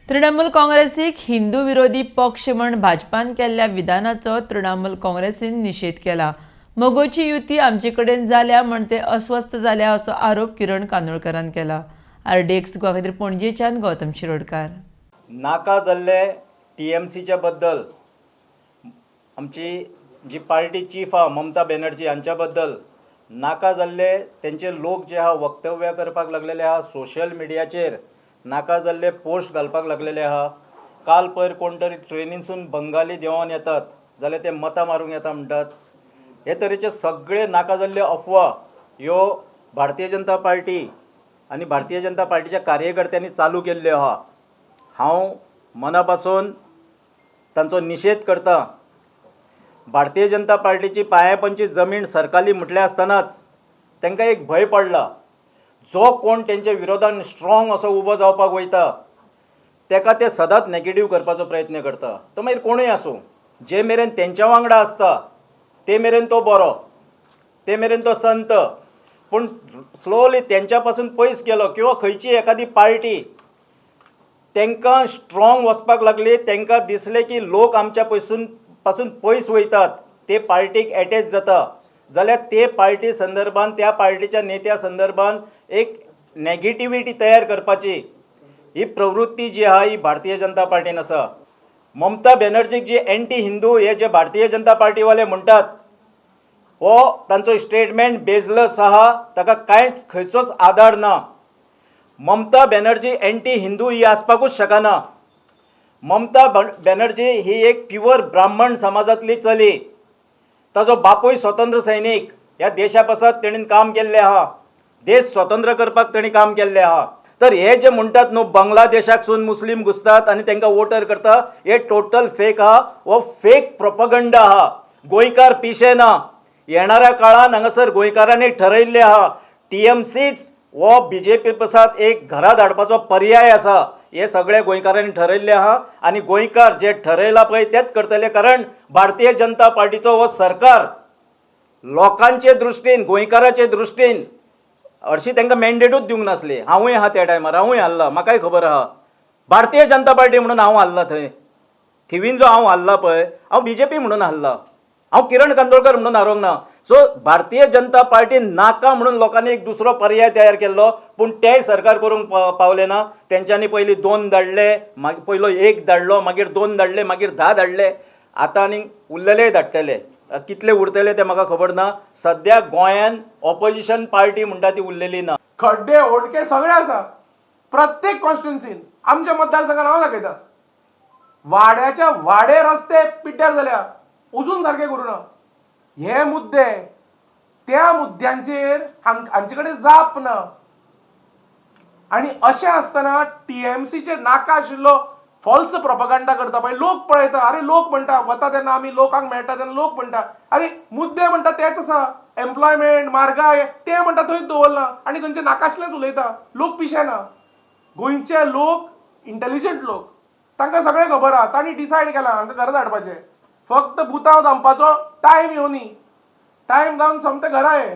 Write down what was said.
तृणमूल काँग्रेसीक हिंदू विरोधी पक्ष म्हण भाजपान केल्ल्या विधानाचो तृणमूल काँग्रेसीन निशेध केला. मगोची युती आमचे कडेन जाल्या म्हण ते अस्वस्थ जाल्या असो आरोप किरण कांदोळकरान केला. आरडीएक्स गोवा खातीर पणजेच्यान गौतम शिरोडकार. नाका जाल्ले टीएमसीच्या बद्दल, आमची जी पार्टी चीफ आहा ममता बॅनर्जी हांच्या बद्दल नाका जाल्ले तेंचे लोक जे आहा वक्तव्य करपाक लागलेले आहा, सोशल मिडियाचेर नाका जाल्ले पोस्ट घालपाक लागलेले आहा. काल पयर कोण तरी ट्रेनीसून बंगाली देंवोन येतात जाल्यार ते मतां मारूंक येता म्हणटात. हे तरेचे सगळे नाका जाल्ले अफवा ह्यो भारतीय जनता पार्टी आनी भारतीय जनता पार्टीच्या कार्यकर्त्यांनी चालू केल्ल्यो आहा. हांव मना पासून तांचो निशेध करता. भारतीय जनता पार्टीची पांयापणची जमीन सरकाली म्हटलें आसतनाच तांकां एक भंय पडला. जो कोण तेंच्या विरोधान स्ट्रॉंग असो उबो जावपाक वयता तेका ते सदांच नेगेटीव करपाचो प्रयत्न करता. तो मागीर कोणूय आसूं, जे मेरेन तेंच्या वांगडा आसता ते मेरेन तो बरो, ते मेरेन तो संत, पूण स्लोली तेंच्या पासून पयस गेलो किंवा खंयची एखादी पार्टी तांकां स्ट्रॉंग वचपाक लागली, तांकां दिसलें की लोक आमच्या पासून पयस वयतात, ते पार्टीक एटॅच जाता जाल्यार ते पार्टी संदर्भान त्या पार्टीच्या नेत्या संदर्भान एक नेगेटिविटी तयार करपाची ही प्रवृत्ती जी आहा ही भारतीय जनता पार्टीन आसा. ममता बॅनर्जीक जी एंटी हिंदू हे जे भारतीय जनता पार्टीवाले म्हणटात हो तांचो स्टेटमेंट बेजलस आहा, ताका कांयच खंयचोच आदार ना. ममता बॅनर्जी एंटी हिंदू ही आसपाकूच शकना. ममता बॅनर्जी ही एक प्युअर ब्राह्मण समाजांतली चली, ताजो बापूय स्वतंत्र सैनीक, ह्या देशा पासत तेणीन काम केल्लें आहा, देश स्वतंत्र करपाक तेणी काम केल्लें आहा. तर हे जे म्हणटात न्हू बांगलादेशाकसून मुस्लीम घुसतात आनी तांकां वोटर करता, हे टोटल फेक आहा, हो फेक प्रोपगंडा आहा. गोंयकार पिशे ना. येणाऱ्या काळान हांगासर गोंयकारांनी ठरयल्लें आहा टीएमसीच हो बीजेपी पासत एक घरा धाडपाचो पर्याय आसा, हे सगळे गोंयकारांनी ठरयल्लें आहा. आनी गोंयकार जे ठरयलां पळय तेच करतले, कारण भारतीय जनता पार्टीचो हो सरकार लोकांचे दृश्टीन, गोंयकाराचे दृश्टीन हरशीं तांकां मॅन्डेटूच दिवंक नासली. हांवूय आहा त्या टायमार, हांवूय हारला, म्हाकाय खबर आहा. भारतीय जनता पार्टी म्हणून हांव हारला थंय, थिवीन जो हांव हारला पळय, हांव बीजेपी म्हणून हारला, हांव किरण कांदोळकर म्हणून हारोंक ना. सो भारतीय जनता पार्टी नाका म्हणून लोकांनी एक दुसरो पर्याय तयार केल्लो, पूण तेय सरकार करूंक पावले ना. तेंच्यांनी पयलीं 2 धाडले, मागीर पयलो 1 धाडलो, मागीर 2 धाडले, मागीर 10 धाडले, आतां आनी उरलेलेय धाडटले. कितले उरतले ते म्हाका खबर ना. सद्या गोंयान ऑपोजिशन पार्टी म्हणटा ती उरलेली ना. खड्डे होडके सगळे आसा प्रत्येक कॉन्स्टिट्युन्सीन. आमच्या मतदारसंघात हांव दाखयता, वाड्याच्या वाडे रस्ते पिड्ड्यार जाल्या, अजून सारके करूं ना. हे मुद्दे, त्या मुद्द्यांचेर हांचे कडेन जाप ना. आनी अशें आसतना टीएमसीचे नाका आशिल्लो फॉल्स प्रोपगंडा करता पळय, लोक पळयता, अरे लोक म्हणटा वता तेन्ना आमी लोकांक मेळटा तेन्ना लोक म्हणटा अरे मुद्दे म्हणटा तेच आसा, एम्प्लॉयमेंट म्हारगाय ते म्हणटा थंयच दवरला आनी खंयचे नाकासलेच उलयता. लोक पिशे ना, गोंयचे लोक इंटेलिजंट लोक, तांकां सगळें खबर आहा. तांणी डिसायड केलां हांकां घरा धाडपाचें, फक्त बुतांव धांपपाचो टायम येवनी, टायम जावन सोमते घरा ये.